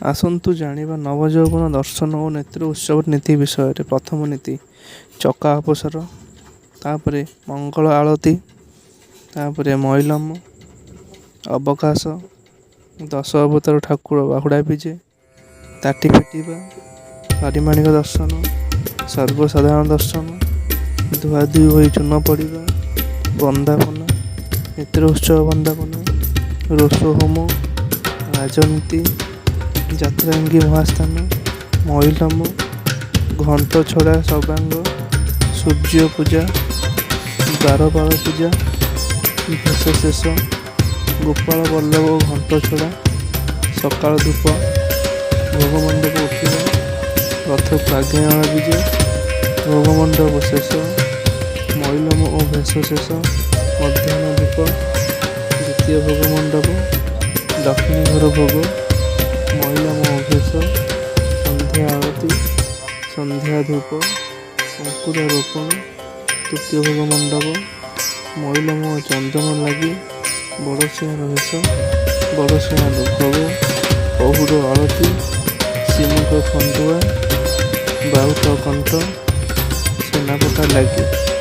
ଆସନ୍ତୁ ଜାଣିବା ନବଯୌବନ ଦର୍ଶନ ଓ ନେତ୍ର ଉତ୍ସବ ନୀତି ବିଷୟରେ। ପ୍ରଥମ ନୀତି ଚକା ଅପସର, ତାପରେ ମଙ୍ଗଳ ଆଳତି, ତାପରେ ମଇଲମ, ଅବକାଶ, ଦଶ ଅବତାର ଠାକୁର ବାହୁଡ଼ା ବିଜେ, ତାଟି ଫିଟିବା, ପାରିମାଣିକ ଦର୍ଶନ, ସର୍ବସାଧାରଣ ଦର୍ଶନ, ଧୁଆଧୁଇ ହୋଇ ଚୂନ ପଡ଼ିବା, ବନ୍ଦାପନା, ନେତ୍ର ଉତ୍ସବ ବନ୍ଦାପନା, ରୋଷ ହୋମ, ରାଜନୀତି, ଯାତ୍ରାଙ୍ଗୀ ମହାସ୍ଥାନ, ମଇଲମ, ଘଣ୍ଟ ଛଡ଼ା ସବାଙ୍ଗ, ସୂର୍ଯ୍ୟ ପୂଜା, ଦ୍ୱାରପାଳ ପୂଜା, ଭେଷ ଶେଷ, ଗୋପାଳ ବଲ୍ଲଭ ଓ ଘଣ୍ଟ ଛଡ଼ା, ସକାଳ ଧୂପ, ଭୋଗମଣ୍ଡପ ଉଠିବା, ରଥକୁ ଆଜ୍ଞାମାଳ ବିଜେ, ଭୋଗମଣ୍ଡପ ଶେଷ, ମଇଲମ ଓ ଭେଷ ଶେଷ, ମଧ୍ୟାହ୍ନ ଧୂପ, ଦ୍ୱିତୀୟ ଭୋଗମଣ୍ଡପ, ଦକ୍ଷିଣୀ ଘର ଭୋଗ, ମଇଲମ ଓ ଭେଷ, ସନ୍ଧ୍ୟା ଆଳତି, ସନ୍ଧ୍ୟା ଧୂପ, ଅଙ୍କୁରାରୋପଣ, ତୃତୀୟ ଭୋଗ ମଣ୍ଡପ, ମଇଲମ ଓ ଚନ୍ଦନ ଲାଗି, ବଡ଼ସିଂହାର ଭେଷ, ବଡ଼ସିଂହାର ଭୋଗ, ପହୁଡ଼ ଆଳତି, ଶ୍ରୀମୁଖ ଖଣ୍ଡୁଆ, ବାଉଟ କଣ୍ଟ, ସେନାପଟା ଲାଗି।